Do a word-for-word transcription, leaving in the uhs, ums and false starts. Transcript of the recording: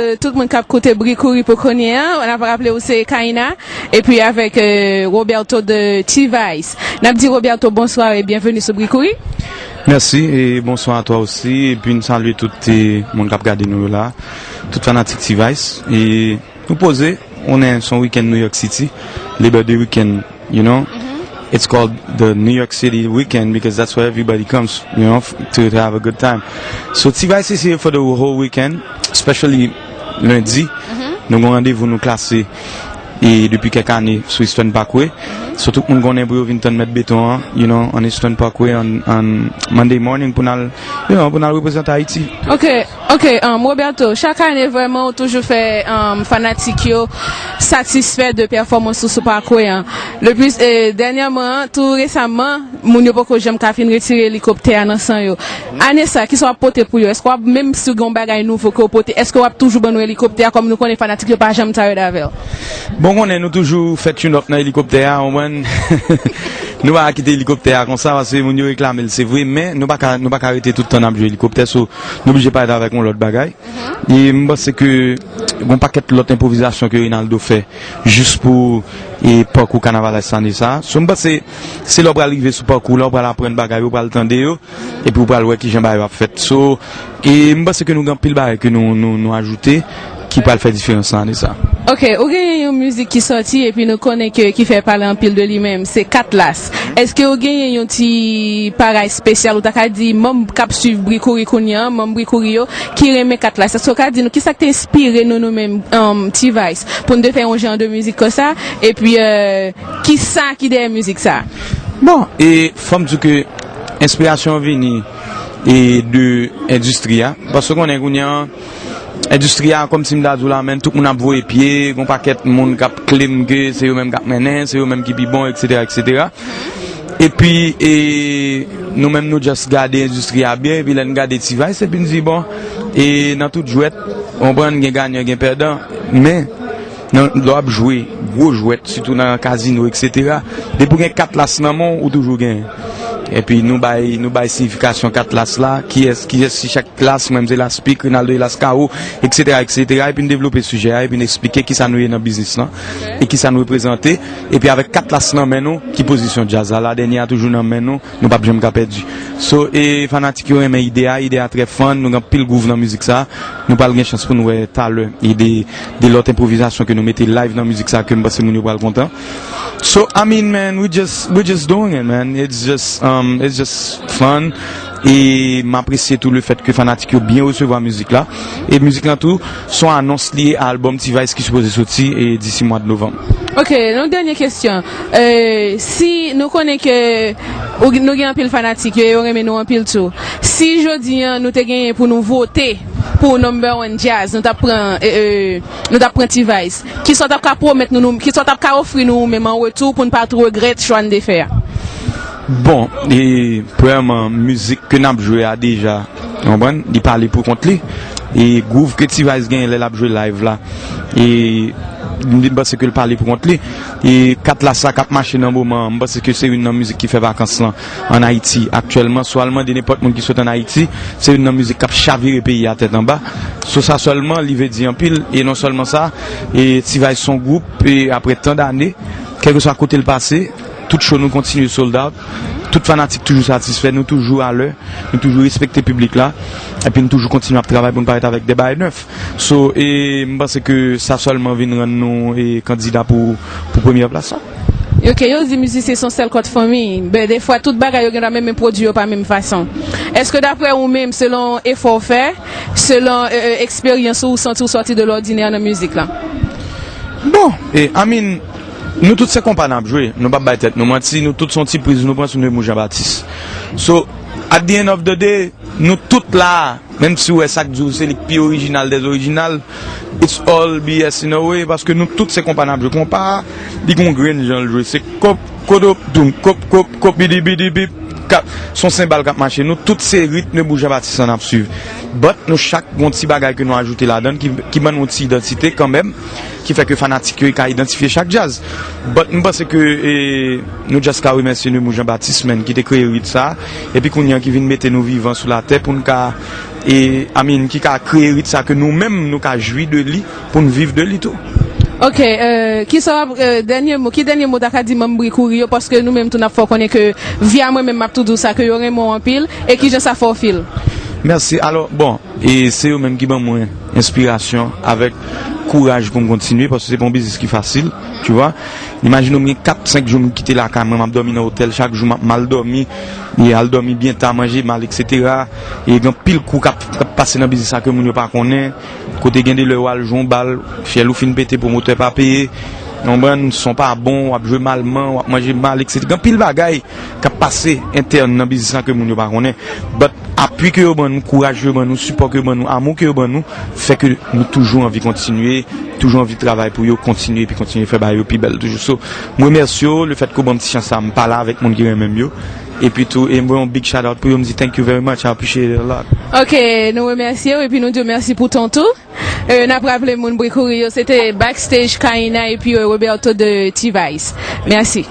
Euh, tout moun k ap koute Bri Kouri pou kounye a, n ap raple w se Kaina, epi avèk euh, Roberto de T-Vice. N ap di Roberto bonswa e byenveni sou Bri Kouri. Mèsi e bonswa a twa osi. Epi n salye tout e, moun k ap gade nou yo la, tout fanatik T-Vice. E nou poze, on est son week-end New York City, Labor Day weekend, you know. It's called the New York City weekend because that's where everybody comes, you know, f- to, to have a good time. So T-Vice is here for the whole weekend, especially lundi. Nou gen randevou nou klase e depi kèk ane sou Eastern Parkway. So tout moun konnen pou yo vin tann mèt beton an, you know, on Eastern Parkway on, on Monday morning pou n al, you know, pou n al reprezante Ayiti. Ok, ok, um, Roberto, chak ane vrèman ou toujou fè um, fanatik yo satisfè de pèfòmans ou sou pakwen an. Le plus, eh, dènyèman, tou resaman, moun yo poko janm ka fin retire elikoptè a nan san yo. Ane sa, kisa w ap pote pou yo? Èske w ap, menm si w gen yon bagay nouvo ke w pote, èske w ap toujou ban nou elikoptè a kòm nou konnen fanatik yo pa janm tired avè w? Bon, konnen nou toujou fè tune up nan elikoptè a, ou konprann? Nou pa kite elikoptè a konsa, paske moun yo reklame l, se vre, men nou pa ka, nou pa ka rete tout tan n ap jwe elikoptè, so nou blije parèt avèk yon lòt bagay. E m panse ke gon pakèt lòt enpwovizasyon ke Reynaldo fè jis pou e pakou kanavalis ane sa. So m panse se lè w pral rive sou pakou la, w pral aprann bagay yo, w pral tande yo, epi w pral wè kijan bagay yo ap fèt. So e m panse ke nou gen anpil bagay ke nou, nou, nou ajoute ki pral fè diferans nan ane sa. Ok, ou genyen yon mizik ki sòti epi nou konnen ke ki fè pale anpil de li menm, se Katlas. Èske ou genyen yon ti bagay espesyal ou ta ka di manm k ap swiv Bri Kouri kounye a, manm Bri Kouri yo ki renmen Katlas? Èske ou ka di nou kisa k te enspire nou nou menm um, T-Vice pou n te fè yon jan de mizik konsa? Epi euh, kisa ki dèyè mizik sa? Bon, e fò m di ke enspirasyon an vini e de endistri a. Paske konnen kounye a endistri a, kòm si m ta di w la, men tout moun ap voye pye, gon pakèt moun k ap claim ke se yo menm k ap mennen, se yo menm ki pi bon, et cetera, et cetera. Epi e, nou menm nou just gade endistri a byen, epi lè n gade T-Vice, epi n di bon, e nan tout jwèt, ou konprann, gen ganyan, gen pèdan, men nan, lè w ap jwe gwo jwèt, sitou nan kazino, et cetera, depi w gen Katlas nan men w, ou toujou genyen. Epi nou bay, nou bay siyifikasyon Katlas la, kiyès, kiyès ki chak Klass, mwen m se Laspik, Rinaldo e Laskaro, et cetera, et cetera. Epi n devlope sijè a, epi n eksplike kisa nou ye nan biznis lan, e kisa n reprezante. Epi avèk Katlas nan men nou, ki pozisyon djaz la, la dènyè a toujou nan men nou, nou p ap janm ka pèdi. So, e fanatik yo renmen ide a, ide a trè fun, nou gen anpil gwouv nan mizik sa. Nou pral gen chans pou nou wè talè, e de, de lòt enpwovizasyon ke nou mete live nan mizik sa ke m panse moun yo pral kontan. So, I mean, man, we just, we just doing it, man. It's just, um, it's just fun. E m apresye tou le fèt ke fanatik yo byen resevwa mizik la. E mizik lan tou, se yon anons li ye a albòm T-Vice ki sipoze soti e disi mwa de novanm. Ok, yon dènye kesyon. Euh, si nou konnen ke ou, nou gen anpil fanatik yo, yo renmen nou anpil tou. Si jodi an nou te genyen pou nou vote pou number one jazz, nou t ap pran, euh, euh, nou t ap pran T-Vice. Kisa w t ap ka pwomèt nou, nou, kisa w t ap ka ofri nou ou menm an retou pou n pa t regrèt chwa n te fè a? Bon, e premyèman, mizik ke n ap jwe a deja, ou konprann, li pale pou kont li. E gwouv ke T-Vice genyen lè l ap jwe live la, e m panse ke l pale pou kont li. E Katlas la k ap mache nan moman an, m panse ke se youn nan mizik ki fè vakans lan ann Ayiti aktyèlman. Si w al mande nenpòt moun ki sot ann Ayiti, se youn nan mizik k ap chavire peyi a tèt anba. So sa sèlman, li vle di anpil. E non sèlman sa, e T-Vice se yon gwoup, e apre tan dane, kèlkeswa kote l pase, tout show nou kontinye sold out. Tout fanatik toujou satisfè, nou toujou alè, nou toujou respekte piblik la. Epi nou toujou kontinye ap travay pou n parèt avèk de bagay nèf. So, e m panse ke sa sèlman vin rann nou e kandida pou, pou premyè plas la. Ok, yo di mizisyen se yon sèl kòt fanmi. Ben, defwa, tout bagay yo gen dwa menm, men pwodui yo pa menm fason. Èske daprè ou menm, selon efò w fè, selon euh, euh, eksperyans ou, ou santi w sòti de lòdinè nan mizik la? Bon, e, I mean, nou tout se konpa n ap jwe. Nou p ap bay tèt nou manti, nou tout se yon ti priz nou pran sou Nemou Jean Baptiste. So, at the end of the day, nou tout la, menm si w wè sa k di w se li k pi orijinal dèz orijinal, it's all B S in a way, paske nou tout se konpa n ap jwe. Konpa, li gon grenn jan l jwe. Se kòp, kodop, doum, kòp, kòp, kòp, bidi, bidi, bip, kap. Se yon senbal k ap mache. Nou tout se ritm Nemou Jean Baptiste n ap swiv. But nou chak gon ti bagay ke nou ajoute ladan l ki, ki ban nou yon ti idantite kanmenm, ki fè ke fanatik yo ka idantifye chak djaz. But m panse ke e, nou just ka remèsye Nemou Jean Baptiste, menn, ki te kreye rit sa, epi kounye a ki vin mete nou vivan sou latè pou n ka e I mean, ki ka kreye rit sa ke nou menm nou ka jwi de li, pou n viv de li tou. Ok, euh, ki sa w ap, euh, dènye mo, ki dènye mo ta ka di manm Bri Kouri yo, paske nou menm tou n ap fè w konnen ke via mwen menm m ap tou di w sa ke yo renmen w anpil, e ki jan sa fè w feel? Mèsi. Alò, bon, e se yo menm ki ban mwen enspirasyon avèk kouraj pou m kontinye, paske se pa yon biznis ki fasil, tu vois. Imajine w, m gen kat, senk jou m kite lakay mwen, m ap dòmi nan otèl chak jou, m ap mal dòmi, e al dòmi byen ta, manje mal, et cetera. E gen pil kou k ap, k ap pase nan biznis sa ke moun yo pa konnen. Kote gen de lè w al jwe yon bal, fyèl ou fin pete, pwomotè pa peye. Konprann, son pa bon, w ap jwe malman, w ap manje mal, et cetera. Gen pil bagay k ap pase entèn nan biznis la ke moun yo pa konnen. But apui ke yo ban nou, kouraj ke yo ban nou, sipò ke yo ban nou, amou ke yo ban nou, fè ke nou toujou anvi kontinye, toujou anvi travay pou yo, kontinye epi kontinye fè bagay yo pi bèl toujou. So, m remèsye yo, lefètke yo ban m ti chans sa, m pale avèk moun ki renmen m yo. Epi tou, e m voye yon big shout out pou yo, m di thank you very much, I appreciate it a lot. Ok, nou remèsye w epi nou di w mèsi pou tan w tou. Euh, n ap raple moun Bri Kouri yo, se te Backstage Kaina epi euh, Roberto de T-Vice. Mèsi.